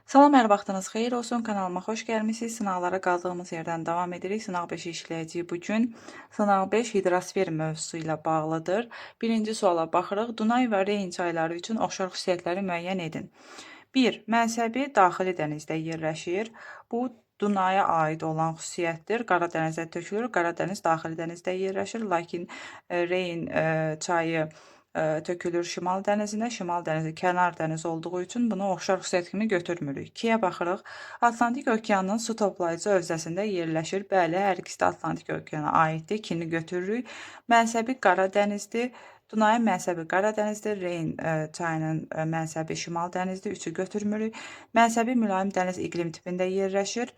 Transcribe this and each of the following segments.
Salam, hər vaxtınız xeyir olsun. Kanalıma xoş gəlmisiniz. Sınaqlara qaldığımız yerdən davam edirik. Sınaq 5-i işləyəcəyik bu gün. Sınaq 5 hidrosfer mövzusu ilə bağlıdır. Birinci suala baxırıq. Dunay və Reyn çayları üçün oxşar xüsusiyyətləri müəyyən edin. 1. Mənsəbi daxili dənizdə yerləşir. Bu Dunaya aid olan xüsusiyyətdir. Qara dənizə tökülür. Qara dəniz daxili dənizdə yerləşir. Lakin Reyn çayı tökülür Şimal dənizinə. Şimal dənizi kənar dəniz olduğu üçün bunu oxşar xüsusiyyət kimi götürmürük. 2-yə baxırıq. Atlantik okeanının su toplayıcı hövzəsində yerləşir. Bəli, hər ikisi də Atlantik okeana aiddir. 2-ni götürürük. Mənsəbi Qara dənizdir. Dunayın mənsəbi Qara dənizdir. Reyn çayının mənsəbi Şimal dənizdir. 3-ü götürmürük. Mənsəbi mülayim dəniz iqlim tipində yerləşir.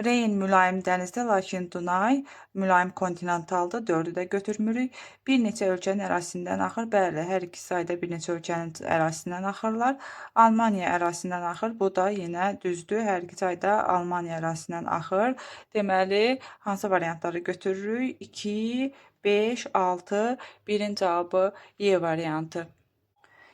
Reyn mülayim dənizdir, lakin Dunay mülayim kontinentaldır. 4-ü də götürmürük. Bir neçə ölkənin ərazisindən axır. Bəli, hər iki sayda bir neçə ölkənin ərazisindən axırlar. Almaniya ərazisindən axır. Bu da yenə düzdür. Hər iki sayda Almaniya ərazisindən axır. Deməli, hansı variantları götürürük? 2, 5, 6. Birin cavabı Y variantı.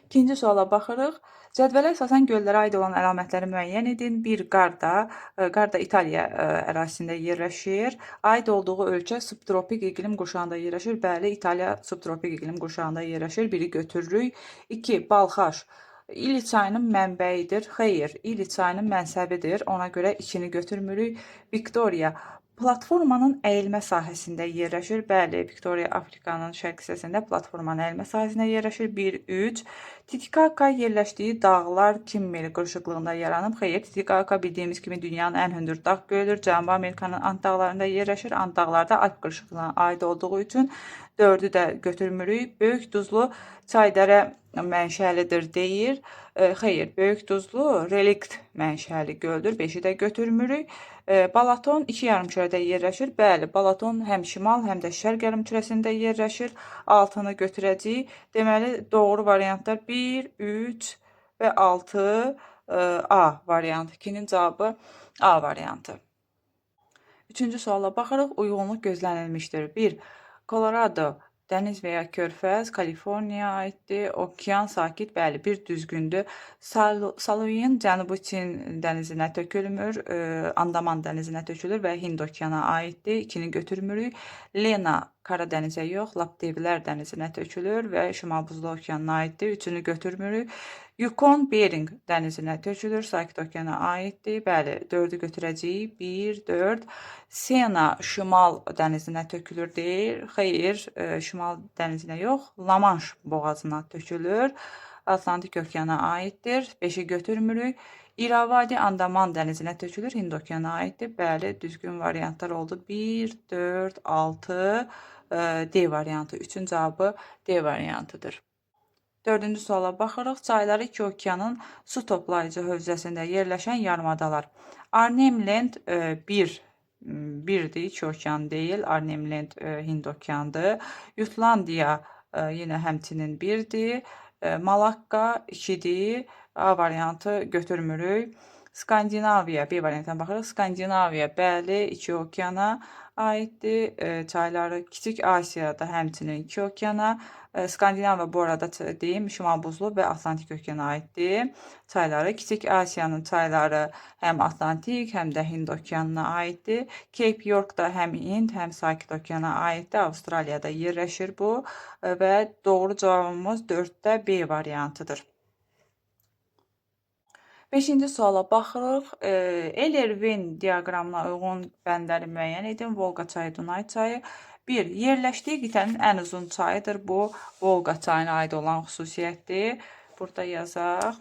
İkinci suala baxırıq. Cədvələ əsasən göllərə aid olan əlamətləri müəyyən edin. 1. Qarda. Qarda İtaliya ərazisində yerləşir. Aid olduğu ölkə subtropik iqlim qurşağında yerləşir. Bəli, İtaliya subtropik iqlim qurşağında yerləşir. 1-i götürürük. 2. Balxaş. İli çayının mənbəyidir. Xeyr, İli çayının mənsəbidir. Ona görə 2-ni götürmürük. Viktoriya. Platformanın əyilmə sahəsində yerləşir. Bəli, Viktoriya Afrikanın şərq hissəsində platformanın əyilmə sahəsində yerləşir. 1, 3. Titikaka yerləşdiyi dağlar Kimmel qırışıqlığında yaranıb. Xeyr, Titikaka bildiyimiz kimi dünyanın ən hündür dağ gölüdür. Cənubi Amerikanın Ant dağlarında yerləşir. Ant dağlarda Alp qırışıqlığına aid olduğu üçün 4-ü də götürmürük. Böyük Duzlu çaydərə mənşəlidir deyir. Xeyr, Böyük Duzlu relikt mənşəli göldür. 5-i də götürmürük. Balaton iki yarımkürədə yerləşir. Bəli, Balaton həm şimal, həm də şərq yarımkürəsində yerləşir. 6-nı götürəcəyik. Deməli, doğru variantlar 1, 3 və 6 A variantı. 2-nin cavabı A variantı. Üçüncü suala baxırıq. Uyğunluq gözlənilmişdir. 1. Colorado dəniz və ya körfəz, Kaliforniyaya aiddir. Okean sakit, bəli, bir düzgündür. Saluin Cənubi Çin dənizinə tökülmür, Andaman dənizinə tökülür və Hind okeana aiddir. 2-ni götürmürük. Lena Qara dənizə yox, Laptevlər dənizinə tökülür və Şimal Buzlu okeanına aiddir. 3-ünü götürmürük. Yukon Bering dənizinə tökülür, Sakit okeana aiddir. Bəli, 4-ü götürəcəyik. 1, 4. Sena Şimal dənizinə tökülür deyir. Xeyr, Şimal dənizinə yox, Lamanş boğazına tökülür. Atlantik okeana aiddir. 5-i götürmürük. İravadi Andaman dənizinə tökülür, Hind okeana aiddir. Bəli, düzgün variantlar oldu. 1, 4, 6, D variantı. 3-ün cavabı D variantıdır. Dördüncü suala baxırıq. Çayları iki okeanın su toplayıcı hövzəsində yerləşən yarımadalar. Arnhem 1 birdir, iki okean deyil. Arnhem Hind okeandır. Jutlandiya yenə həmçinin 1-dir. Malakka 2-dir. A variantı götürmürük. Skandinaviya, B variantına baxırıq. Skandinaviya, bəli, iki okeana aiddir. Çayları Kiçik Asiyada həmçinin iki okeana. Skandinaviya bu arada deyim, Şimal Buzlu və Atlantik okeana aiddir. Çayları Kiçik Asiyanın çayları həm Atlantik, həm də Hind okeanına aiddir. Cape York da həm Hind, həm Sakit okeana aiddir. Avstraliyada yerləşir bu və doğru cavabımız 4-də B variantıdır. Beşinci suala baxırıq. Eller-Venn diaqramına uyğun bəndləri müəyyən edin. Volqa çayı, Dunay çayı. 1. Yerləşdiyi qitənin ən uzun çayıdır. Bu, Volqa çayına aid olan xüsusiyyətdir. Burada yazaq.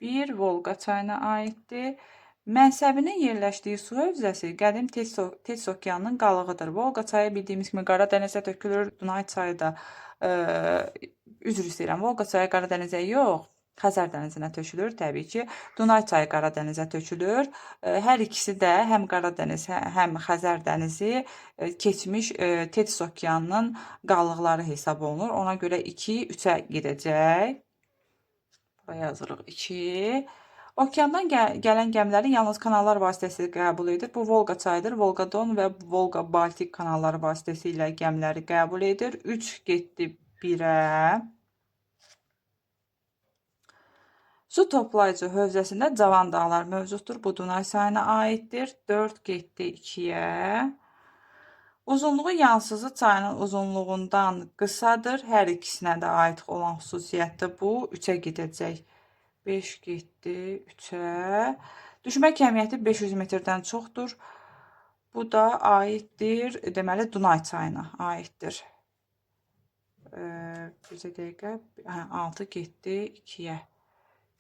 Bir, Volqa çayına aiddir. Mənsəbinin yerləşdiyi su hövzəsi qədim Tetis okeanının qalığıdır. Volqa çayı bildiyimiz kimi Qara dənizə tökülür. Dunay çayı da üzr istəyirəm. Volqa çayı Qara dənizə yox, Xəzər dənizinə tökülür təbii ki. Dunay çayı Qara dənizə tökülür. Hər ikisi də həm Qara dəniz, həm Xəzər dənizi keçmiş Tetis okeanının qalıqları hesab olunur. Ona görə 2, 3-ə gedəcək. Buraya yazırıq 2. Okeandan gələn gəmiləri yalnız kanallar vasitəsilə qəbul edir. Bu Volqa çayıdır. Volqa-Don və Volqa-Baltik kanalları vasitəsilə gəmiləri qəbul edir. 3 getdi 1-ə. Su toplayıcı hövzəsində cavan dağlar mövcuddur. Bu Dunay çayına aiddir. 4 getdi 2-yə. Uzunluğu Yansızı çayının uzunluğundan qısadır. Hər ikisinə də aid olan xüsusiyyətdir bu. 3-ə gedəcək. 5 getdi 3-ə. Düşmə kəmiyyəti 500 metrdən çoxdur. Bu da aiddir, deməli Dunay çayına aiddir. Bir dəqiqə, 6 getdi 2-yə.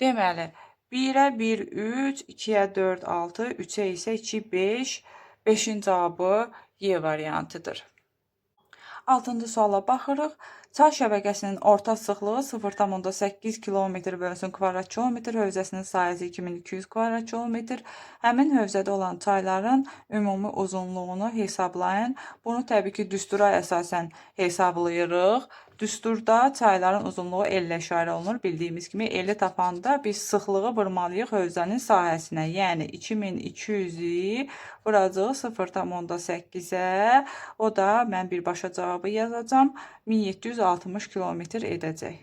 Deməli, 1-ə 1, 3, 2-yə 4, 6, 3-ə isə 2, 5. 5-in cavabı Y variantıdır. 6-cı suala baxırıq. Çay şəbəkəsinin orta sıxlığı 0,8 km bölünsün kvadrat kilometr, hövzəsinin sahəsi 2200 kvadrat kilometr. Həmin hövzədə olan çayların ümumi uzunluğunu hesablayın. Bunu təbii ki, düstura əsasən hesablayırıq. Düsturda çayların uzunluğu 50 işarə olunur. Bildiyimiz kimi 50 tapanda biz sıxlığı vurmalıyıq hövzənin sahəsinə. Yəni 2200-ü vuracağıq 0,8-ə. O da mən birbaşa cavabı yazacağam. 1760 kilometr edəcək.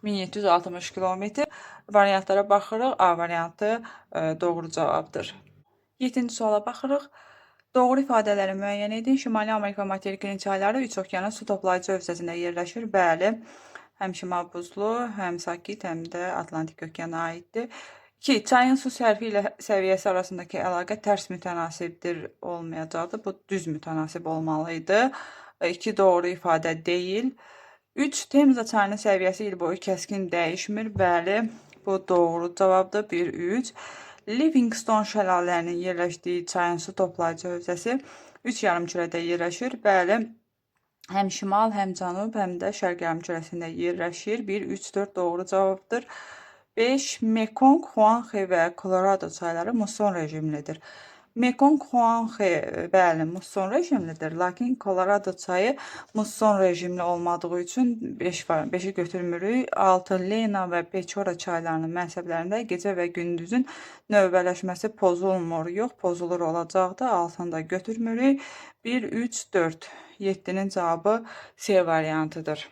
1760 kilometr. Variantlara baxırıq. A variantı doğru cavabdır. 7-ci suala baxırıq. Doğru ifadələri müəyyən edin. Şimali Amerika materikinin çayları üç okeanın su toplayıcı hövzəsində yerləşir. Bəli, həm Şimal buzlu, həm Sakit, həm də Atlantik okeana aiddir. 2. Çayın su sərfi ilə səviyyəsi arasındakı əlaqə tərs mütənasibdir olmayacaqdır. Bu düz mütənasib olmalı idi. 2 doğru ifadə deyil. 3. Temza çayının səviyyəsi il boyu kəskin dəyişmir. Bəli, bu doğru cavabdır. 1, 3. Livingston şəlalərinin yerləşdiyi çayın su toplayıcı hövzəsi 3 yarımkürədə yerləşir. Bəli, həm şimal, həm cənub, həm də şərq yarımkürəsində yerləşir. 1, 3, 4 doğru cavabdır. 5. Mekong, Huanghe və Colorado çayları muson rejimlidir. Mekong, Huanghe, bəli, muson rejimlidir. Lakin Colorado çayı muson rejimli olmadığı üçün 5 var, 5-i götürmürük. 6. Lena və Pechora çaylarının mənsəblərində gecə və gündüzün növbələşməsi pozulmur. Yox, pozulur olacaqdı. 6-nı da götürmürük. 1, 3, 4. 7-nin cavabı C variantıdır.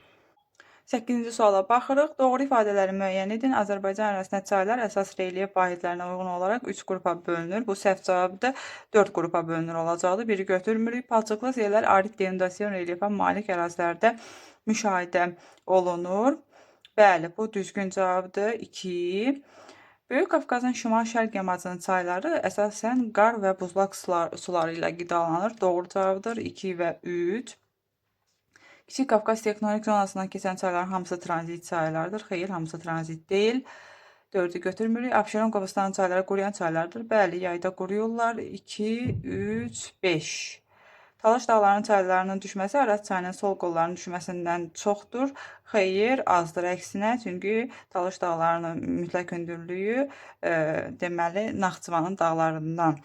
8-ci suala baxırıq. Doğru ifadələri müəyyən edin. Azərbaycan ərazisində çaylar əsas relyef vahidlərinə uyğun olaraq 3 qrupa bölünür. Bu səhv cavabıdır. 4 qrupa bölünür olacaqdır. Biri götürmürük. Palçıqlı sellər arid denudasiyon relyefə malik ərazilərdə müşahidə olunur. Bəli, bu düzgün cavabdır. 2. Böyük Qafqazın şimal-şərq yamacının çayları əsasən qar və buzlaq suları ilə qidalanır. Doğru cavabdır. 2 və 3. Kiçik Qafqaz tektonik zonasından keçən çayların hamısı tranzit çaylardır. Xeyr, hamısı tranzit deyil. 4-ü götürmürük. Abşeron Qobustanın çayları quruyan çaylardır. Bəli, yayda quruyurlar. 2, 3, 5. Talaş dağlarının çaylarının düşməsi Araz çayının sol qollarının düşməsindən çoxdur. Xeyr, azdır əksinə. Çünki Talaş dağlarının mütləq hündürlüyü deməli Naxçıvanın dağlarından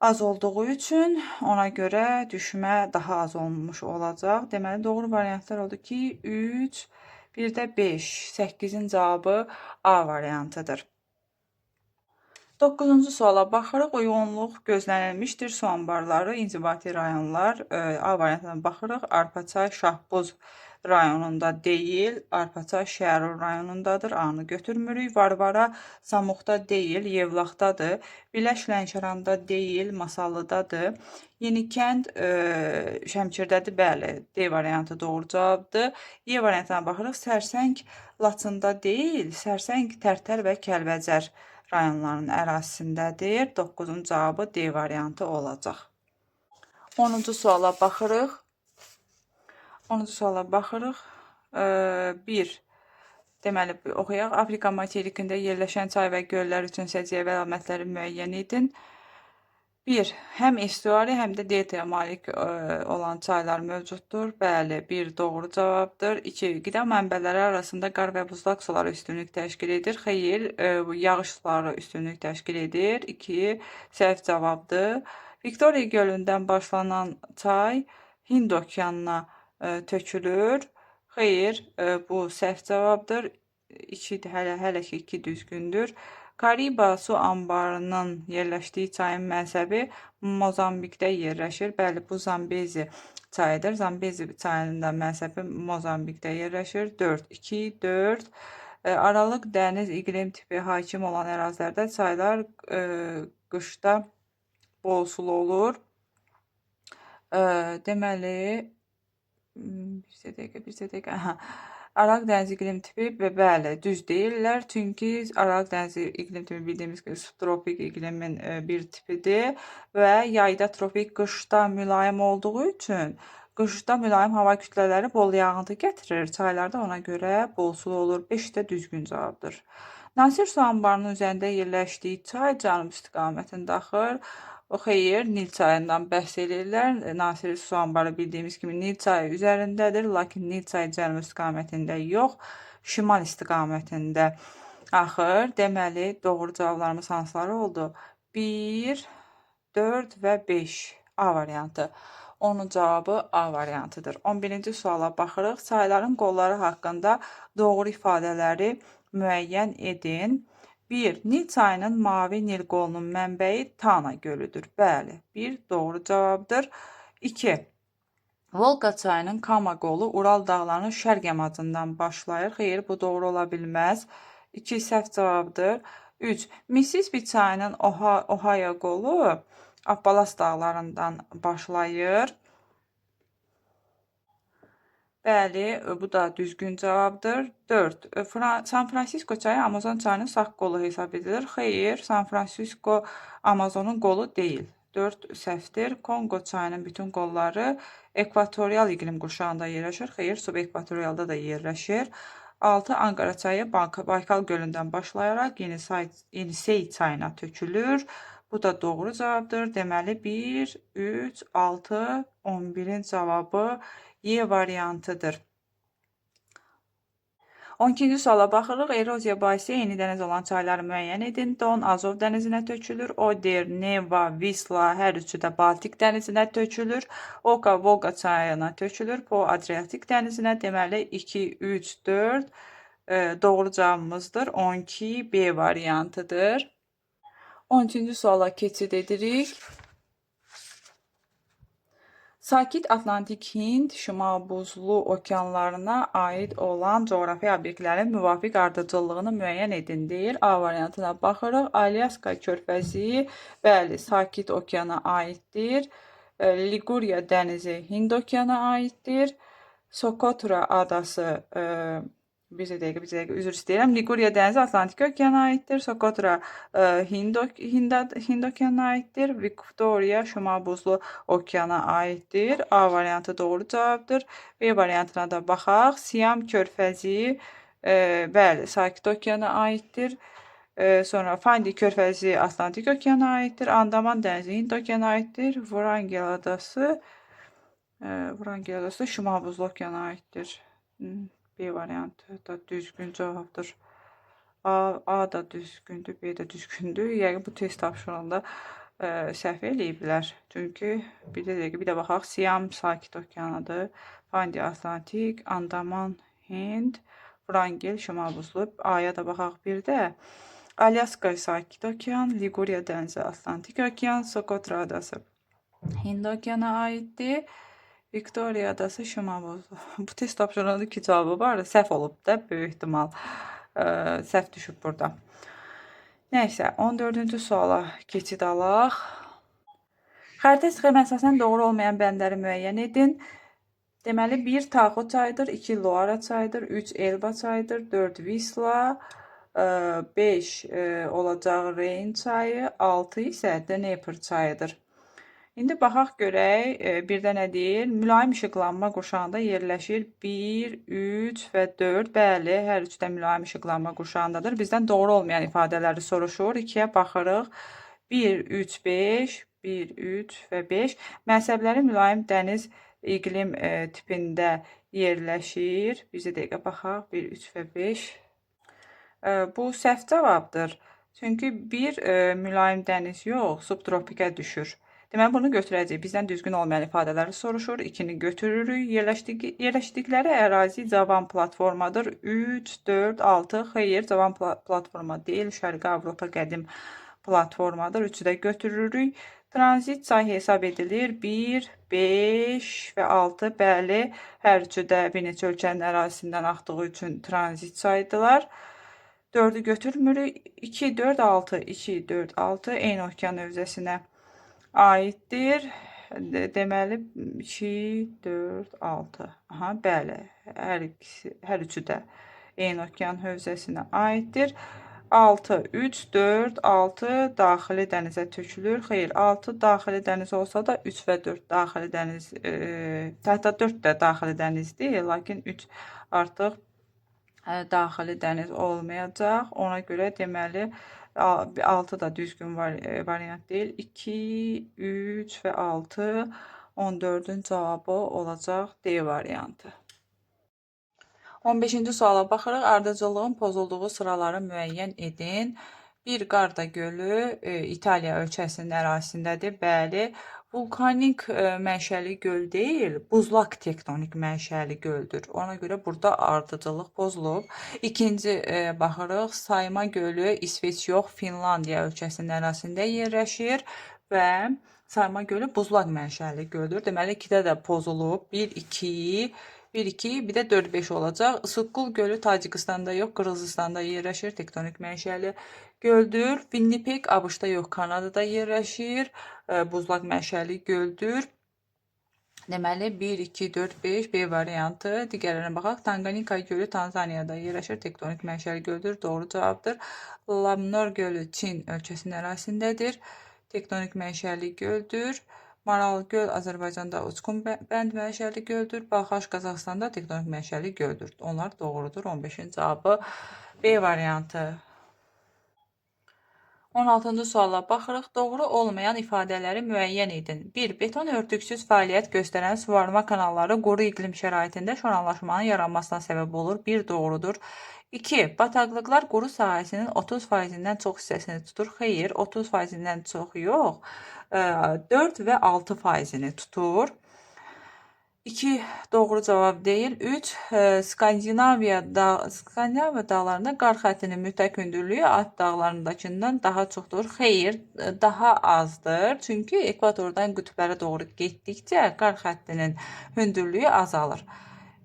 az olduğu üçün ona görə düşmə daha az olmuş olacaq. Deməli, doğru variantlar oldu ki, 3, bir də 5. 8-in cavabı A variantıdır. 9-cu suala baxırıq. Uyğunluq gözlənilmişdir. Su anbarları, inzibati rayonlar. A variantına baxırıq. Arpaçay, Şahbuz rayonunda deyil. Arpaçay Şəhərur rayonundadır. A-nı götürmürük. Varvara Samuxda deyil, Yevlaxdadır. Biləş Lənkəranda deyil, Masallıdadır. Yenikənd Şəmkirdədir. Bəli, D variantı doğru cavabdır. Y variantına baxırıq. Sərsəng Laçında deyil, Sərsəng Tərtər və Kəlbəcər rayonlarının ərazisindədir. 9-un cavabı D variantı olacaq. 10-cu suala baxırıq. 10-cu suala baxırıq. 1. Deməli, oxuyaq. Afrika materikində yerləşən çay və göllər üçün səciyyəvi əlamətləri müəyyən edin. 1. Həm estuari, həm də deltaya malik olan çaylar mövcuddur. Bəli, 1 doğru cavabdır. 2. Qida mənbələri arasında qar və buzlaq suları üstünlük təşkil edir. Xeyr, yağış suları üstünlük təşkil edir. 2. Səhv cavabdır. Viktoriya gölündən başlanan çay Hind okeanına tökülür. Xeyr, bu səhv cavabdır. 2 hələ ki 2 düzgündür. Kariba su anbarının yerləşdiyi çayın mənsəbi Mozambikdə yerləşir. Bəli, bu Zambezi çayıdır. Zambezi çayının da mənsəbi Mozambikdə yerləşir. 4, 2, 4. Aralıq dəniz iqlim tipi hakim olan ərazilərdə çaylar qışda bol sulu olur. Deməli, bir dəqiqə, bir dəqiqə. Aha. Aralıq dənizi iqlim tipi və bəli, düz deyirlər. Çünki Aralıq dənizi iqlim tipi bildiyimiz kimi subtropik iqlimin bir tipidir və yayda tropik, qışda mülayim olduğu üçün qışda mülayim hava kütlələri bol yağıntı gətirir. Çaylarda ona görə bol sulu olur. 5 də düzgün cavabdır. Nasir su anbarının üzərində yerləşdiyi çay cənub istiqamətində axır. O xeyir, Nil çayından bəhs eləyirlər. Nasiri su anbarı bildiyimiz kimi Nil çayı üzərindədir, lakin Nil çayı cənub istiqamətində yox, şimal istiqamətində axır. Deməli, doğru cavablarımız hansıları oldu? 1, 4 və 5 A variantı. Onun cavabı A variantıdır. 11-ci suala baxırıq. Çayların qolları haqqında doğru ifadələri müəyyən edin. 1. Nil çayının Mavi Nil qolunun mənbəyi Tana gölüdür. Bəli, 1 doğru cavabdır. 2. Volqa çayının Kama qolu Ural dağlarının şərq yamacından başlayır. Xeyr, bu doğru ola bilməz. 2 səhv cavabdır. 3. Mississippi çayının Ohio qolu Appalas dağlarından başlayır. Bəli, bu da düzgün cavabdır. 4. San Fransisko çayı Amazon çayının sağ qolu hesab edilir. Xeyr, San Fransisko Amazonun qolu deyil. 4 səhvdir. Konqo çayının bütün qolları ekvatorial iqlim qurşağında yerləşir. Xeyr, subekvatorialda da yerləşir. 6. Anqara çayı Baykal gölündən başlayaraq Yenisey çayına tökülür. Bu da doğru cavabdır. Deməli, 1, 3, 6, 11-in cavabı Y variantıdır. 12-ci suala baxırıq. Eroziya baisi eyni dəniz olan çayları müəyyən edin. Don Azov dənizinə tökülür. Oder, Neva, Visla hər üçü də Baltik dənizinə tökülür. Oka Volqa çayına tökülür. Po Adriatik dənizinə. Deməli 2, 3, 4 doğru cavabımızdır. 12 B variantıdır. 13-cü suala keçid edirik. Sakit Atlantik, Hind, Şimal Buzlu okeanlarına aid olan coğrafi obyektlərin müvafiq ardıcıllığını müəyyən edin deyir. A variantına baxırıq. Alyaska körfəzi, bəli, Sakit okeana aiddir. Liguriya dənizi Hind okeana aiddir. Sokotra adası, bir dəqiqə, bir dəqiqə, üzr istəyirəm. Liguriya dənizi Atlantik okeana aiddir. Sokotra Hind okeanına aiddir. Victoria Şimal Buzlu okeana aiddir. A variantı doğru cavabdır. B variantına da baxaq. Siam körfəzi, bəli, Sakit okeana aiddir. Sonra Fandi körfəzi Atlantik okeana aiddir. Andaman dənizi Hind okeana aiddir. Vrangel adası Şimal Buzlu okeana aiddir. B variantı da düzgün cavabdır. A da düzgündür, B də düzgündür. Yəqin bu test tapşırığında səhv eləyiblər. Çünki bir də dəqiqə, bir də baxaq. Siam Sakit okeanıdır. Fandi Atlantik, Andaman Hind, Vrangel Şimal Buzlu. A-ya da baxaq bir də. Alyaska Sakit okean, Liguriya dənizi Atlantik okean, Sokotra adası Hind okeana aiddir. Victoria adası Şimal Buzlu. Bu test tapşırığında iki cavabı var. Səhv olub da, böyük ehtimal. Səhv düşüb burada. Nəysə, 14-cü suala keçid alaq. Xəritə sxemə əsasən doğru olmayan bəndləri müəyyən edin. Deməli, 1 Taxo çayıdır, 2 Loara çayıdır, 3 Elba çayıdır, 4 Visla, 5 olacaq Reyn çayı, 6 isə Dnepr çayıdır. İndi baxaq görək, birdə nə deyir? Mülayim işıqlanma qurşağında yerləşir 1, 3 və 4. Bəli, hər üçü də mülayim işıqlanma qurşağındadır. Bizdən doğru olmayan ifadələri soruşur. 2-yə baxırıq. 1, 3, 5, 1, 3 və 5. Mənsəbləri mülayim dəniz iqlim tipində yerləşir. Bir dəqiqə baxaq. 1, 3 və 5. Bu səhv cavabdır. Çünki bir mülayim dəniz yox, subtropikə düşür. Deməli, bunu götürəcəyik. Bizdən düzgün olmayan ifadələri soruşur. 2-ni götürürük. Yerləşdikləri ərazi cavan platformadır. 3, 4, 6. Xeyr, cavan platforma deyil. Şərqi Avropa qədim platformadır. 3-ü də götürürük. Tranzit çay hesab edilir. 1, 5 və 6. Bəli, hər üçü də bir neçə ölkənin ərazisindən axdığı üçün tranzit çaydılar. 4-ü götürmürük. 2, 4, 6. 2, 4, 6 eyni okean hövzəsinə aiddir. Deməli 2, 4, 6. Aha, bəli. Hər üçü də eyni okean hövzəsinə aiddir. 6, 3, 4, 6 daxili dənizə tökülür. Xeyr, 6 daxili dəniz olsa da 3 və 4 daxili dəniz, hətta 4 də daxili dəniz deyil, lakin 3 artıq daxili dəniz olmayacaq. Ona görə deməli 6 da düzgün variant deyil. 2, 3 və 6 14-ün cavabı olacaq D variantı. 15-ci suala baxırıq. Ardıcıllığın pozulduğu sıraları müəyyən edin. Bir Qarda gölü İtaliya ölkəsinin ərazisindədir. Bəli, vulkanik mənşəli göl deyil, buzlaq tektonik mənşəli göldür. Ona görə burada ardıcıllıq pozulub. İkinci baxırıq. Sayma gölü İsveç yox, Finlandiya ölkəsinin ərazisində yerləşir və Sayma gölü buzlaq mənşəli göldür. Deməli, 2-də də pozulub. 1, 2, 1, 2, bir də 4, 5 olacaq. Isıqqul gölü Tacikistanda yox, Qırğızistanda yerləşir. Tektonik mənşəli göldür. Winnipeg ABŞ-da yox, Kanadada yerləşir. Buzlaq mənşəli göldür. Deməli, 1, 2, 4, 5 B variantı. Digərlərinə baxaq. Tanganika gölü Tanzaniyada yerləşir. Tektonik mənşəli göldür. Doğru cavabdır. Labnor gölü Çin ölkəsinin ərazisindədir. Tektonik mənşəli göldür. Maral göl Azərbaycanda uçqun bənd mənşəli göldür. Balxaş Qazaxıstanda tektonik mənşəli göldür. Onlar doğrudur. 15-in cavabı B variantı. 16-cı suala baxırıq. Doğru olmayan ifadələri müəyyən edin. 1. Beton örtüksüz fəaliyyət göstərən suvarma kanalları quru iqlim şəraitində şoranlaşmanın yaranmasına səbəb olur. 1 doğrudur. 2. Bataqlıqlar quru sahəsinin 30%-dən çox hissəsini tutur. Xeyr, 30%-dən çox yox. 4 və 6%-ni tutur. 2 doğru cavab deyil. 3. Skandinaviya dağlarında qar xəttinin mütləq hündürlüyü Alp dağlarındakından daha çoxdur. Xeyr, daha azdır. Çünki ekvatordan qütblərə doğru getdikcə qar xəttinin hündürlüyü azalır.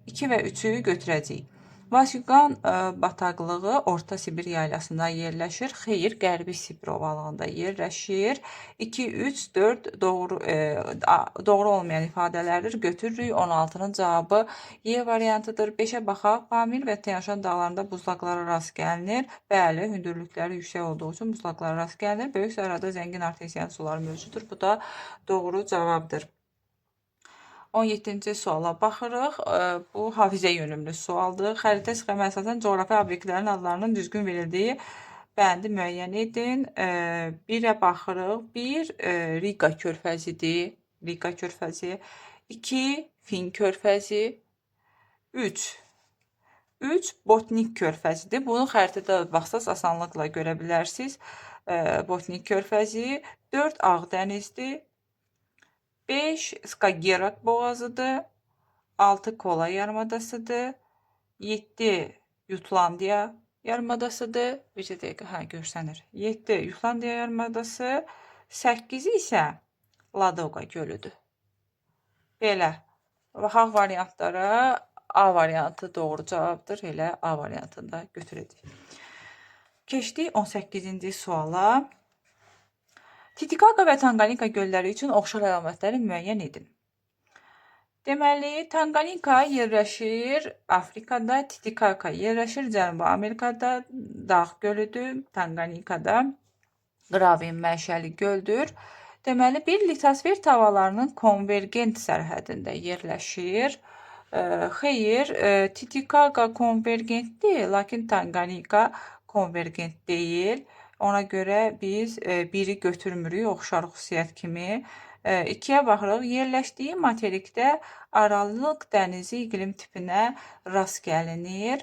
2 və 3-ü götürəcəyik. Vasyuqan bataqlığı Orta Sibir yaylasında yerləşir. Xeyr, Qərbi Sibir ovalığında yerləşir. 2, 3, 4 doğru olmayan ifadələrdir. Götürürük. 16-nın cavabı Y variantıdır. 5-ə baxaq. Pamir və Tyanşan dağlarında buzlaqlara rast gəlinir. Bəli, hündürlükləri yüksək olduğu üçün buzlaqlara rast gəlinir. Böyük Səhrada zəngin artesian suları mövcuddur. Bu da doğru cavabdır. 17-ci suala baxırıq. Bu hafizə yönümlü sualdır. Xəritə sxemə əsasən coğrafi obyektlərin adlarının düzgün verildiyi bəndi müəyyən edin. 1-ə baxırıq. 1 Riqa körfəzidir. Riqa körfəzi. 2 Fin körfəzi. 3 Botnik körfəzidir. Bunu xəritədə baxsaz asanlıqla görə bilərsiniz. Botnik körfəzi. 4 Ağ dənizdir. 5 Skagerrak boğazıdır. 6 Kola yarımadasıdır. 7 Jutlandiya yarımadasıdır. Bir dəqiqə, hə, görsənir. 7 Jutlandiya yarımadası. 8-i isə Ladoqa gölüdür. Belə. Baxaq variantlara. A variantı doğru cavabdır. Elə A variantını da götürəcəyik. Keçdik 18-ci suala. Titicaca və Tanganika gölləri üçün oxşar əlamətləri müəyyən edin. Deməli, Tanganika yerləşir Afrikada, Titicaca yerləşir Cənubi Amerikada, dağ gölüdür. Tanganikada Qravin mənşəli göldür. Deməli, bir litosfer tavalarının konvergent sərhədində yerləşir. Xeyr, Titicaca konvergentdir, lakin Tanganika konvergent deyil. Ona görə biz biri götürmürük oxşar xüsusiyyət kimi. 2-yə baxırıq. Yerləşdiyi materikdə Aralıq dənizi iqlim tipinə rast gəlinir.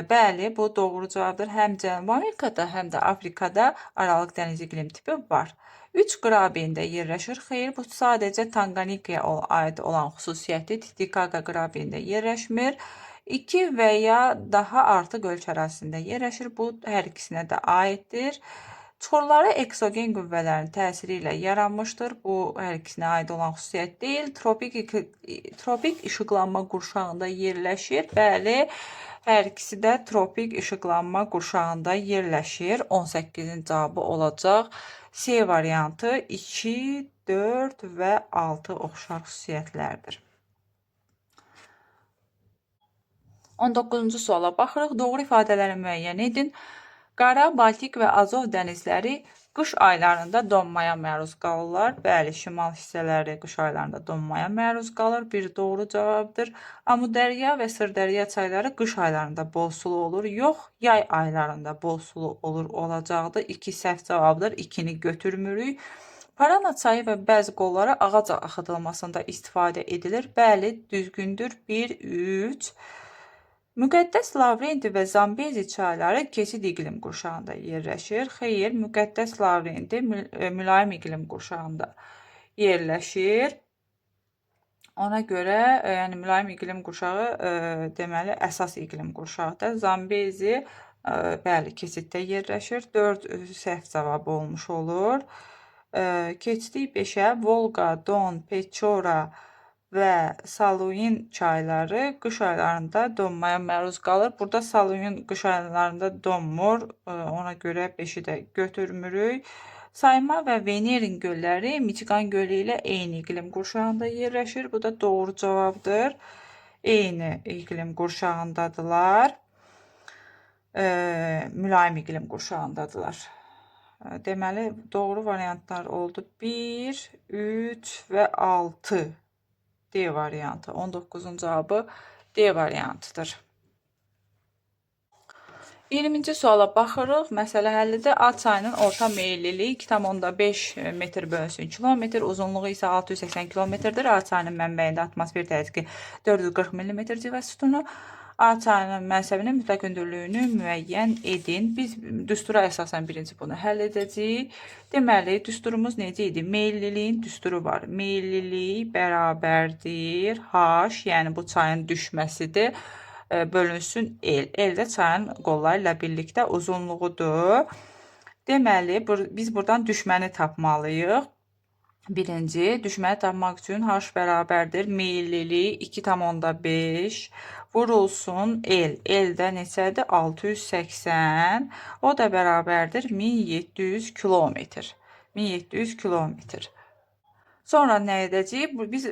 Bəli, bu doğru cavabdır. Həm Cənubi Amerikada, həm də Afrikada Aralıq dənizi iqlim tipi var. 3 qrabində yerləşir. Xeyr, bu sadəcə Tanganikaya aid olan xüsusiyyəti Titicaca qrabində yerləşmir. 2 və ya daha artıq ölkə ərazisində yerləşir. Bu, hər ikisinə də aiddir. Çuxurları eksogen qüvvələrin təsiri ilə yaranmışdır. Bu, hər ikisinə aid olan xüsusiyyət deyil. Tropik işıqlanma qurşağında yerləşir. Bəli, Hər ikisi də tropik işıqlanma qurşağında yerləşir. 18-in cavabı olacaq. C variantı 2, 4 və 6 oxşar xüsusiyyətlərdir. 19-cu suala baxırıq. Doğru ifadələri müəyyən edin. Qara, Baltik və Azov dənizləri qış aylarında donmaya məruz qalırlar. Bəli, şimal hissələri qış aylarında donmaya məruz qalır. Bir doğru cavabdır. Amudərya və Sırdərya çayları qış aylarında bol sulu olur. Yox, yay aylarında bol sulu olur olacaqdır. 2 səhv cavabdır. 2-ni götürmürük. Parana çayı və bəzi qolları ağac axıdılmasında istifadə edilir. Bəli, düzgündür. 1, 3. Müqəddəs Lavrenti və Zambezi çayları keçid iqlim qurşağında yerləşir. Xeyr, Müqəddəs Lavrenti mülayim iqlim qurşağında yerləşir. Ona görə, yəni mülayim iqlim qurşağı deməli əsas iqlim qurşağıdır. Zambezi bəli, keçiddə yerləşir. 4 səhv cavabı olmuş olur. Keçdik 5-ə. Volqa, Don, Peçora və Saluin çayları qış aylarında donmaya məruz qalır. Burada Saluin qış aylarında donmur. Ona görə 5-i də götürmürük. Sayma və Venerin gölləri Michigan gölü ilə eyni iqlim qurşağında yerləşir. Bu da doğru cavabdır. Eyni iqlim qurşağındadılar. Mülayim iqlim qurşağındadılar. Deməli, doğru variantlar oldu. 1, 3 və 6. D variantı. 19-un cavabı D variantıdır. 20-ci suala baxırıq. Məsələ həllidir. A çayının orta meyilliliyi 2,5 metr bölünsün kilometr, uzunluğu isə 680 kilometrdir. A çayının mənbəyində atmosfer təzyiqi 440 mm civə sütunu. A çayının mənsəbinin mütləq hündürlüyünü müəyyən edin. Biz düstura əsasən birinci bunu həll edəcəyik. Deməli, düsturumuz necə idi? Meyilliliyin düsturu var. Meyillilik bərabərdir H, yəni bu çayın düşməsidir, bölünsün L. L də çayın qolları ilə birlikdə uzunluğudur. Deməli, biz buradan düşməni tapmalıyıq. Birinci, düşməni tapmaq üçün H bərabərdir meyillilik 2,5 vurulsun L. L də neçədir? 680. O da bərabərdir 1700 kilometr. 1700 kilometr. Sonra nə edəcəyik? Biz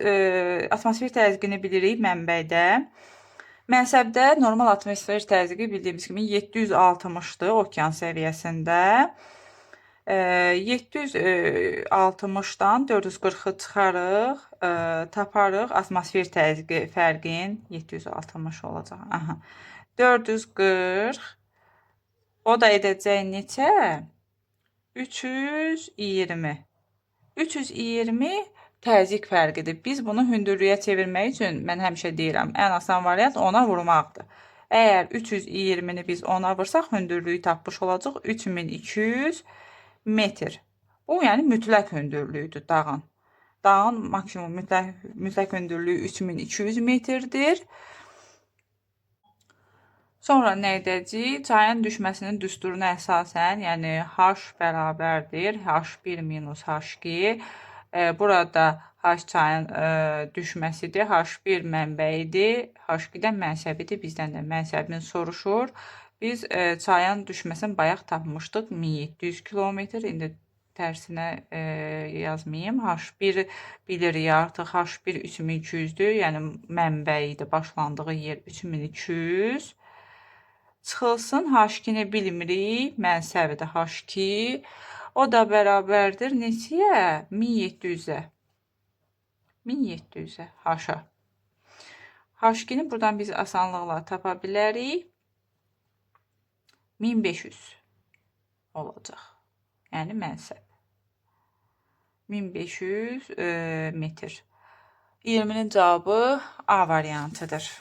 atmosfer təzyiqini bilirik mənbədə. Mənsəbdə normal atmosfer təzyiqi bildiyimiz kimi 760-dır okean səviyyəsində. 760-dan 440-ı çıxarıq, taparıq atmosfer təzyiqi fərqin 760 olacaq. Aha. 440, o da edəcək neçə? 320. 320 təzyiq fərqidir. Biz bunu hündürlüyə çevirmək üçün, mən həmişə deyirəm, ən asan variant ona vurmaqdır. Əgər 320-ni biz ona vursaq, hündürlüyü tapmış olacaq 3200 metr. Bu, yəni mütləq hündürlüyüdür dağın. Dağın maksimum mütləq hündürlüyü 3200 metrdir. Sonra nə edəcəyik? Çayın düşməsinin düsturuna əsasən, yəni H bərabərdir H1 minus H2. Burada H çayın düşməsidir. H1 mənbəyidir. H2 də mənsəbidir. Bizdən də mənsəbini soruşur. Biz çayın düşməsini bayaq tapmışdıq. 1700 kilometr. İndi tərsinə yazmayayım. H1 bilirik artıq. H1 3200-dür. Yəni mənbəyidir. Başlandığı yer 3200. Çıxılsın. H2-ni bilmirik. Mənsəbidir H2. O da bərabərdir neçəyə? 1700-ə. 1700-ə. H-a. H2-ni buradan biz asanlıqla tapa bilərik. 1500 olacaq. Yəni mənsəb. 1500 metr. 20-nin cavabı A variantıdır.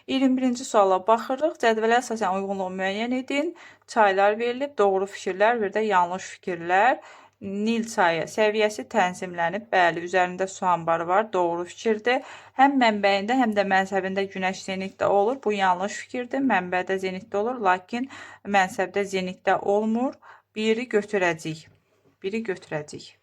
21-ci suala baxırıq. Cədvələ əsasən uyğunluğu müəyyən edin. Çaylar verilib, doğru fikirlər, bir də yanlış fikirlər. Nil çayı səviyyəsi tənzimlənib. Bəli, üzərində su anbarı var. Doğru fikirdir. Həm mənbəyində, həm də mənsəbində günəş zenitdə olur. Bu yanlış fikirdir. Mənbədə zenitdə olur, lakin mənsəbdə zenitdə olmur. Biri götürəcəyik. Biri götürəcəyik.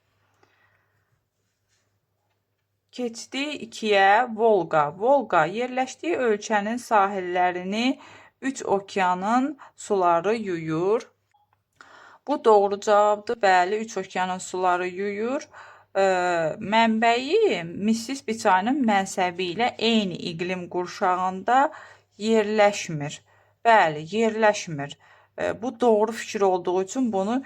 Keçdik 2-yə Volqa. Volqa yerləşdiyi ölkənin sahillərini 3 okeanın suları yuyur. Bu doğru cavabdır. Bəli, 3 okeanın suları yuyur. Mənbəyi Mississippi çayının mənsəbi ilə eyni iqlim qurşağında yerləşmir. Bəli, yerləşmir. Bu doğru fikir olduğu üçün bunu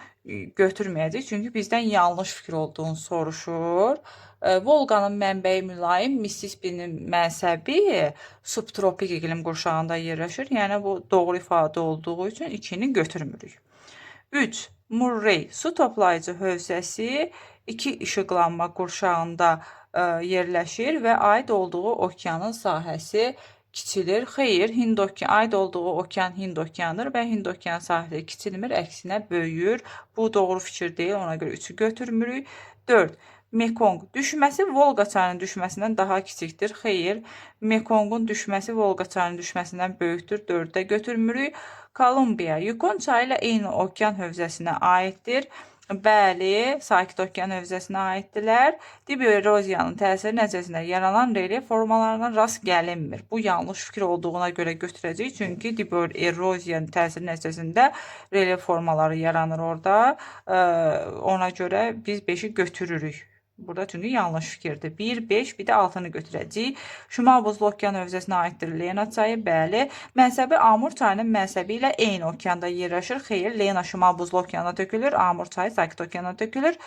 götürməyəcək. Çünki bizdən yanlış fikir olduğunu soruşur. Volqanın mənbəyi mülayim, Mississippinin mənsəbi subtropik iqlim qurşağında yerləşir. Yəni bu doğru ifadə olduğu üçün 2-ni götürmürük. 3. Murray su toplayıcı hövzəsi 2 işıqlanma qurşağında yerləşir və aid olduğu okeanın sahəsi kiçilir. Xeyr, Hind okeanı, aid olduğu okean Hind okeanıdır və Hind okeanı sahəsi kiçilmir, əksinə böyüyür. Bu doğru fikir deyil, ona görə 3-ü götürmürük. 4. Mekong düşməsi Volqa çayının düşməsindən daha kiçikdir. Xeyr, Mekongun düşməsi Volqa çayının düşməsindən böyükdür. 4-də götürmürük. Kolumbiya Yukon çayı ilə eyni okean hövzəsinə aiddir. Bəli, Sakit Okean hövzəsinə aiddirlər. Dib eroziyanın təsiri nəticəsində yaranan relyef formalarına rast gəlinmir. Bu yanlış fikir olduğuna görə götürəcəyik. Çünki dib eroziyanın təsiri nəticəsində relyef formaları yaranır orada. Ona görə biz 5-i götürürük. Burada çünki yanlış fikirdir. 1, 5, bir də 6-nı götürəcəyik. Şimal Buzlu Okean hövzəsinə aiddir Lena çayı. Bəli. Mənsəbi Amur çayının mənsəbi ilə eyni okeanda yerləşir. Xeyr, Lena Şimal Buzlu Okeana tökülür, Amur çayı Sakit Okeana tökülür.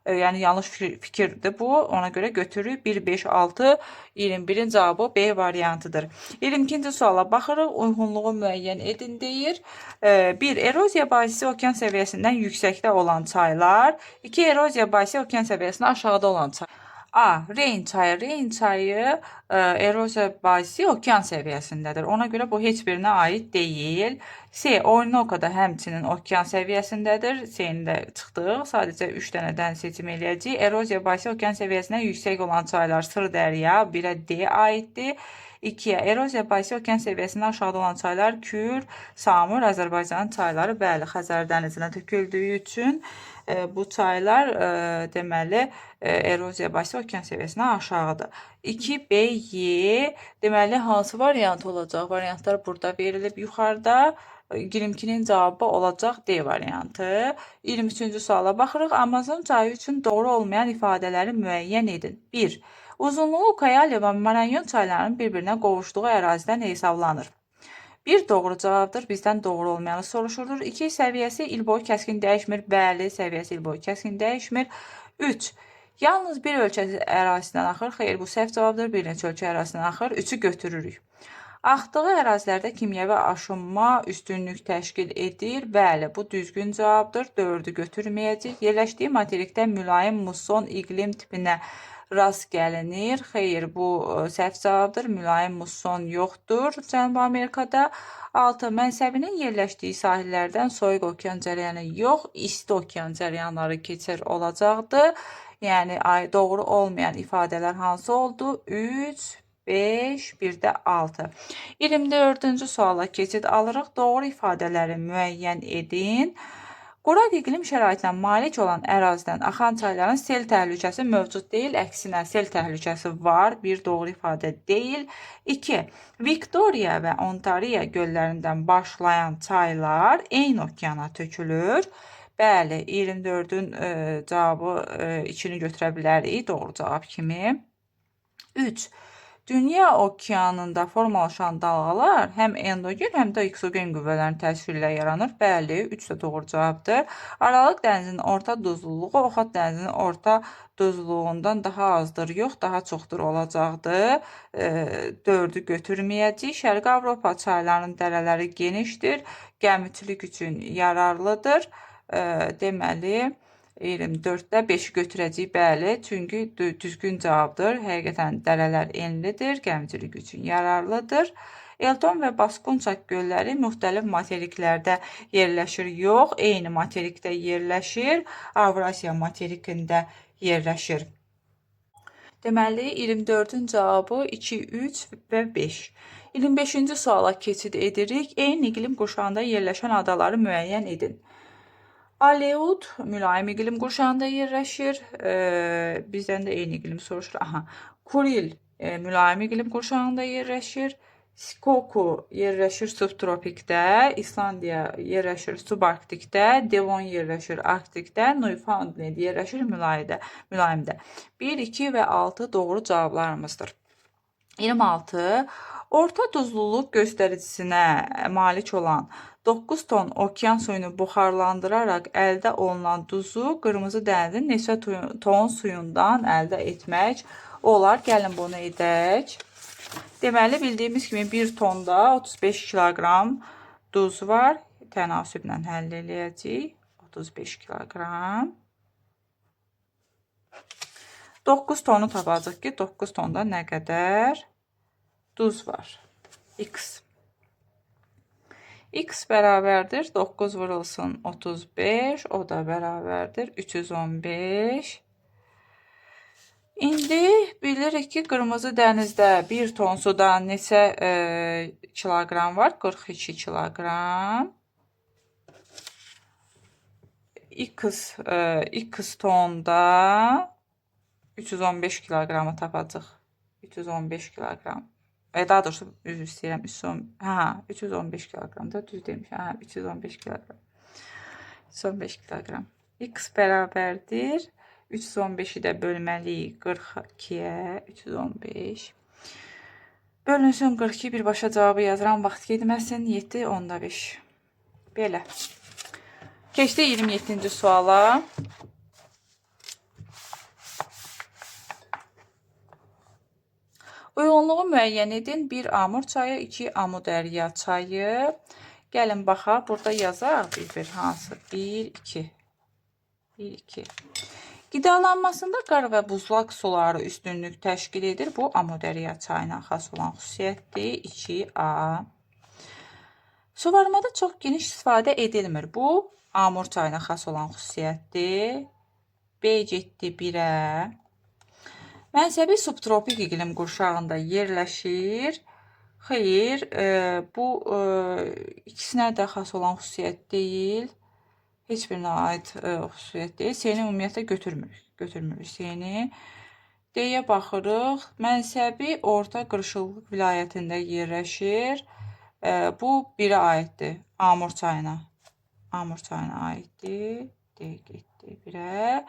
Yəni yanlış fikirdir bu. Ona görə götürürük. 1, 5, 6, 21-in cavabı B variantıdır. 22-ci suala baxırıq. Uyğunluğu müəyyən edin deyir. 1. Eroziya basisi okean səviyyəsindən yüksəkdə olan çaylar. 2. Eroziya basisi okean səviyyəsindən aşağıda olan çay. A. Reyn çayı. Reyn çayı eroziya basisi okean səviyyəsindədir. Ona görə bu heç birinə aid deyil. C. Orinoco da həmçinin okean səviyyəsindədir. C-ni də çıxdıq. Sadəcə 3 dənədən seçim eləyəcəyik. Eroziya basisi okean səviyyəsindən yüksək olan çaylar Sırdərya, 1-ə D aiddir. 2-yə eroziya basisi okean səviyyəsindən aşağıda olan çaylar Kür, Samur, Azərbaycanın çayları, bəli, Xəzər dənizinə töküldüyü üçün bu çaylar deməli eroziya basisi okean səviyyəsindən aşağıdır. 2, B, Y deməli hansı variant olacaq? Variantlar burada verilib yuxarıda. 22-nin cavabı olacaq D variantı. 23-cü suala baxırıq. Amazon çayı üçün doğru olmayan ifadələri müəyyən edin. 1. Uzunluğu Ucayali və Marañon çaylarının bir-birinə qovuşduğu ərazidən hesablanır. 1 doğru cavabdır. Bizdən doğru olmayanı soruşulur. 2. Səviyyəsi il boyu kəskin dəyişmir. Bəli, səviyyəsi il boyu kəskin dəyişmir. 3. Yalnız bir ölkə ərazisindən axır. Xeyr, bu səhv cavabdır. Bir neçə ölkə ərazisindən axır. 3-ü götürürük. Axdığı ərazilərdə kimyəvi aşınma üstünlük təşkil edir. Bəli, bu düzgün cavabdır. 4-ü götürməyəcəyik. Yerləşdiyi materikdə mülayim musson iqlim tipinə rast gəlinir. Xeyr, bu səhv cavabdır. Mülayim musson yoxdur Cənubi Amerikada. 6. Mənsəbinin yerləşdiyi sahillərdən soyuq okean cərəyanı yox, isti okean cərəyanları keçir olacaqdır. Yəni doğru olmayan ifadələr hansı oldu? 3, 5, bir də 6. 24-cü suala keçid alırıq. Doğru ifadələri müəyyən edin. Quraq iqlim şəraitinə malik olan ərazidən axan çayların sel təhlükəsi mövcud deyil. Əksinə sel təhlükəsi var. Bir doğru ifadə deyil. 2. Viktoriya və Ontario göllərindən başlayan çaylar eyni okeana tökülür. Bəli, 24-ün cavabı 2-ni götürə bilərik doğru cavab kimi. 3. Dünya okeanında formalaşan dalğalar həm endogen, həm də eksogen qüvvələrin təsiri ilə yaranır. Bəli, 3 də doğru cavabdır. Aralıq dənizinin orta duzluluğu Oxot dənizinin orta duzluluğundan daha azdır. Yox, daha çoxdur olacaqdır. 4-ü götürməyəcəyik. Şərqi Avropa çaylarının dərələri genişdir. Gəmiçilik üçün yararlıdır. Deməli, 24-də 5-i götürəcəyik, bəli, çünki düzgün cavabdır. Həqiqətən dərələr enlidir, gəmiçilik üçün yararlıdır. Elton və Baskunçak gölləri müxtəlif materiklərdə yerləşir. Yox, eyni materikdə yerləşir. Avrasiya materikində yerləşir. Deməli, 24-ün cavabı 2, 3 və 5. 25-ci suala keçid edirik. Eyni iqlim qurşağında yerləşən adaları müəyyən edin. Aleut mülayim iqlim qurşağında yerləşir. Bizdən də eyni iqlim soruşur. Aha. Kuril mülayim iqlim qurşağında yerləşir. Şikoku yerləşir subtropikdə, İslandiya yerləşir subarktikdə, Devon yerləşir Arktikdə, Newfoundland yerləşir mülayimdə. 1, 2 və 6 doğru cavablarımızdır. 26. Orta duzluluq göstəricisinə malik olan 9 ton okean suyunu buxarlandıraraq əldə olunan duzu Qırmızı dənizin neçə ton suyundan əldə etmək olar? Gəlin bunu edək. Deməli, bildiyimiz kimi 1 tonda 35 kiloqram duz var. Tənasüblə həll eləyəcəyik. 35 kiloqram. 9 tonu tapacaq ki, 9 tonda nə qədər duz var? X. X bərabərdir 9 vurulsun 35, o da bərabərdir 315. İndi bilirik ki, Qırmızı dənizdə 1 ton suda neçə kiloqram var? 42 kiloqram. X tonda 315 kiloqramı tapacaq. 315 kiloqram. Daha doğrusu üzr istəyirəm. 315 kiloqram da düz demişəm. Hə, 315 kiloqram. 315 kiloqram. X bərabərdir. 315-i də bölməliyik 42-yə. 315. Bölünsün 42, birbaşa cavabı yazıram. Vaxt getməsin. 7,5. Belə. Keçdik 27-ci suala. Uyğunluğu müəyyən edin. 1 Amur çayı, 2 Amudərya çayı. Gəlin baxaq. Burada yazaq bir-bir hansı. 1, 2. 1, 2. Qidalanmasında qar və buzlaq suları üstünlük təşkil edir. Bu Amudərya çayına xas olan xüsusiyyətdir. 2A. Suvarmada çox geniş istifadə edilmir. Bu Amur çayına xas olan xüsusiyyətdir. B getdi 1-ə. Mənsəbi subtropik iqlim qurşağında yerləşir. Xeyr, bu ikisinə də xas olan xüsusiyyət deyil. Heç birinə aid xüsusiyyət deyil. C-ni ümumiyyətlə götürmürük. Götürmürük C-ni. D-yə baxırıq. Mənsəbi Orta Qırışıqlıq vilayətində yerləşir. Bu 1-ə aiddir. Amur çayına. Amur çayına aiddir. D getdi 1-ə.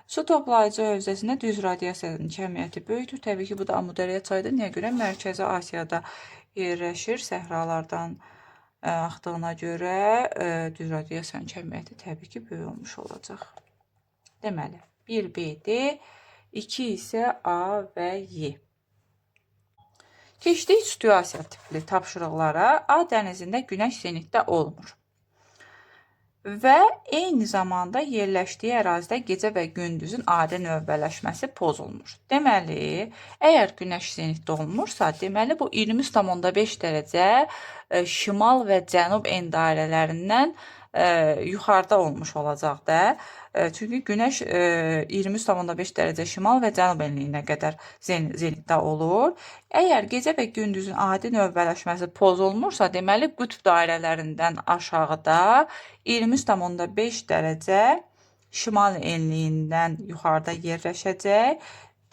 Su toplayıcı hövzəsində düz radiasiyanın kəmiyyəti böyükdür. Təbii ki, bu da Amudərya çayıdır. Niyə görə? Mərkəzi Asiyada yerləşir. Səhralardan axdığına görə düz radiasiyanın kəmiyyəti təbii ki, böyük olmuş olacaq. Deməli, 1 B-D, 2 isə A və Y. Keçdik situasiya tipli tapşırıqlara. A dənizində günəş zenitdə olmur və eyni zamanda yerləşdiyi ərazidə gecə və gündüzün adi növbələşməsi pozulmur. Deməli, əgər günəş zenitdə olmursa, deməli bu 23,5 dərəcə şimal və cənub en dairələrindən yuxarıda olmuş olacaq da. Çünki günəş 23,5 dərəcə şimal və cənub enliyinə qədər zenitdə olur. Əgər gecə və gündüzün adi növbələşməsi pozulmursa, deməli qütb dairələrindən aşağıda 23,5 dərəcə şimal enliyindən yuxarıda yerləşəcək.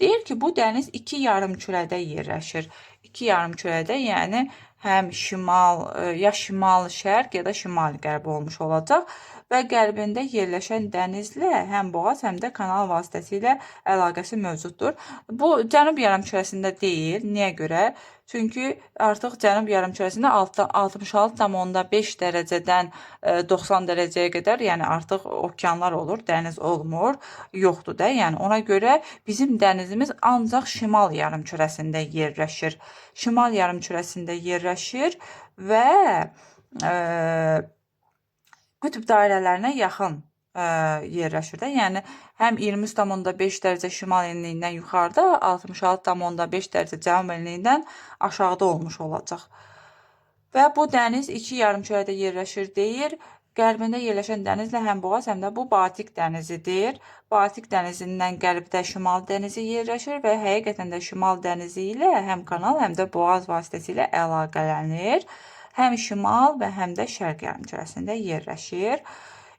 Deyir ki, bu dəniz iki yarımkürədə yerləşir. İki yarımkürədə, yəni həm şimal, ya şimal-şərq ya da şimal-qərb olmuş olacaq və qərbində yerləşən dənizlə həm boğaz, həm də kanal vasitəsilə əlaqəsi mövcuddur. Bu cənub yarımkürəsində deyil. Niyə görə? Çünki artıq cənub yarımkürəsində 66,5 dərəcədən 90 dərəcəyə qədər, yəni artıq okeanlar olur, dəniz olmur, yoxdur da. Yəni ona görə bizim dənizimiz ancaq şimal yarımkürəsində yerləşir. Şimal yarımkürəsində yerləşir və qütb dairələrinə yaxın yerləşir də. Yəni həm 23,5 dərəcə şimal enliyindən yuxarıda, 66,5 dərəcə cənub enliyindən aşağıda olmuş olacaq. Və bu dəniz iki yarımkürədə yerləşir deyir. Qərbində yerləşən dənizlə həm boğaz, həm də bu Baltik dənizidir. Baltik dənizindən qərbdə Şimal dənizi yerləşir və həqiqətən də Şimal dənizi ilə həm kanal, həm də boğaz vasitəsilə əlaqələnir. Həm şimal və həm də şərq yarımkürəsində yerləşir.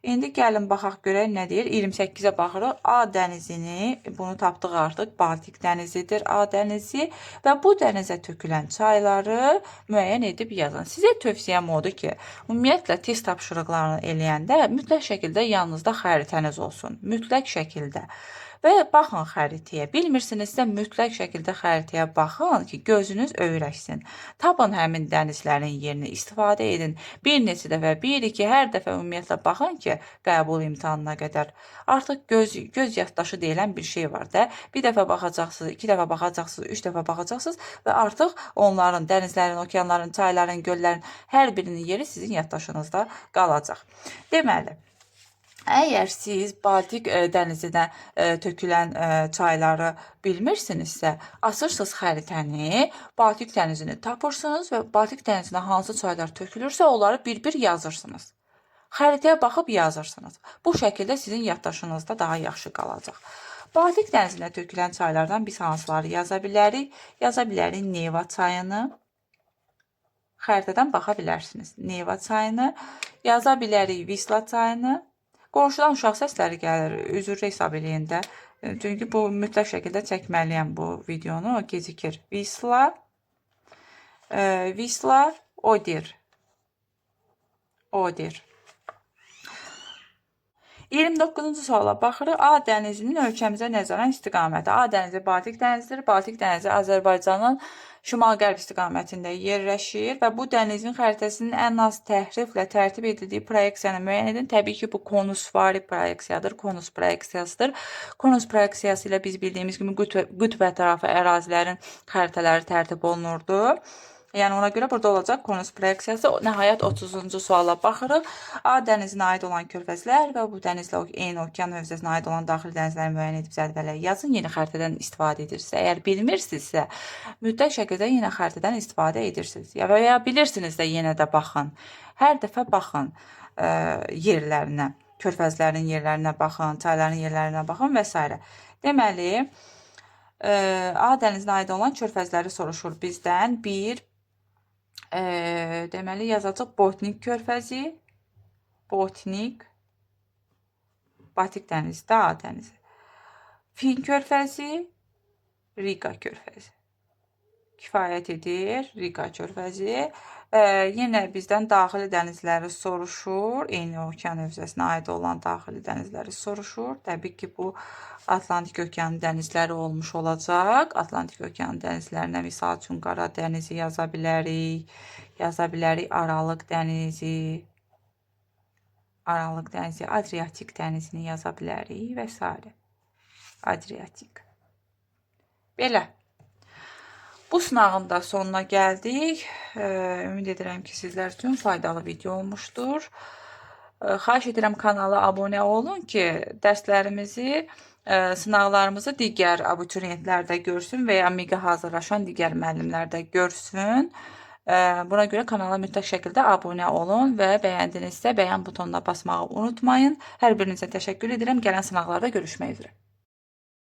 İndi gəlin baxaq görək nə deyir. 28-ə baxırıq. A dənizini, bunu tapdıq artıq. Baltik dənizidir A dənizi və bu dənizə tökülən çayları müəyyən edib yazın. Sizə tövsiyəm odur ki, ümumiyyətlə test tapşırıqlarını eləyəndə mütləq şəkildə yanınızda xəritəniz olsun. Mütləq şəkildə. Və baxın xəritəyə. Bilmirsinizsə mütləq şəkildə xəritəyə baxın ki, gözünüz öyrəşsin. Tapın həmin dənizlərin yerini, istifadə edin. Bir neçə dəfə, bir, iki, hər dəfə ümumiyyətlə baxın ki, qəbul imtahanına qədər. Artıq göz yaddaşı deyilən bir şey var da. Bir dəfə baxacaqsınız, iki dəfə baxacaqsınız, üç dəfə baxacaqsınız və artıq onların, dənizlərin, okeanların, çayların, göllərin hər birinin yeri sizin yaddaşınızda qalacaq. Deməli, əgər siz Baltik dənizinə tökülən çayları bilmirsinizsə, açırsınız xəritəni, Baltik dənizini tapırsınız və Baltik dənizinə hansı çaylar tökülürsə, onları bir-bir yazırsınız. Xəritəyə baxıb yazırsınız. Bu şəkildə sizin yaddaşınızda daha yaxşı qalacaq. Baltik dənizinə tökülən çaylardan biz hansıları yaza bilərik? Yaza bilərik Neva çayını. Xəritədən baxa bilərsiniz. Neva çayını yaza bilərik, Visla çayını. Qonşudan uşaq səsləri gəlir, üzr hesab eləyin də. Çünki bu mütləq şəkildə çəkməliyəm bu videonu, o gecikir. Visla, Visla, Oder. Oder. 29-cu suala baxırıq. A dənizinin ölkəmizə nəzərən istiqaməti. A dənizi Baltik dənizidir. Baltik dənizi Azərbaycanın şimal-qərb istiqamətində yerləşir və bu dənizin xəritəsinin ən az təhriflə tərtib edildiyi proyeksiyanı müəyyən edin. Təbii ki, bu konusvari proyeksiyadır, konus proyeksiyasıdır. Konus proyeksiyası ilə biz bildiyimiz kimi qütb ətrafı ərazilərin xəritələri tərtib olunurdu. Yəni ona görə burada olacaq konus proyeksiyası. Nəhayət 30-cu suala baxırıq. A dənizinə aid olan körfəzlər və bu dənizlə eyni okean hövzəsinə aid olan daxili dənizləri müəyyən edib cədvələ yazın. Yenə xəritədən istifadə edirsinizsə, əgər bilmirsinizsə, mütləq şəkildə yenə xəritədən istifadə edirsiniz. Ya və ya bilirsiniz də yenə də baxın. Hər dəfə baxın yerlərinə, körfəzlərin yerlərinə baxın, çayların yerlərinə baxın və s. Deməli, A dənizinə aid olan körfəzləri soruşur bizdən. 1 deməli yazacaq Botnik körfəzi, Botnik, Baltik dənizi də A dənizi. Fin körfəzi, Riqa körfəzi. Kifayət edir Riqa körfəzi. Yenə bizdən daxili dənizləri soruşur. Eyni okean hövzəsinə aid olan daxili dənizləri soruşur. Təbii ki, bu Atlantik okeanı dənizləri olmuş olacaq. Atlantik okeanı dənizlərinə misal üçün Qara dənizi yaza bilərik. Yaza bilərik Aralıq dənizi, Aralıq dənizi, Adriatik dənizini yaza bilərik və s. Adriatik. Belə. Bu sınağın da sonuna gəldik. Ümid edirəm ki, sizlər üçün faydalı video olmuşdur. Xahiş edirəm kanala abunə olun ki, dərslərimizi, sınaqlarımızı digər abituriyentlər də görsün və ya MİQ-ə hazırlaşan digər müəllimlər də görsün. Buna görə kanala mütləq şəkildə abunə olun və bəyəndinizsə bəyən butonuna basmağı unutmayın. Hər birinizə təşəkkür edirəm. Gələn sınaqlarda görüşmək üzrə.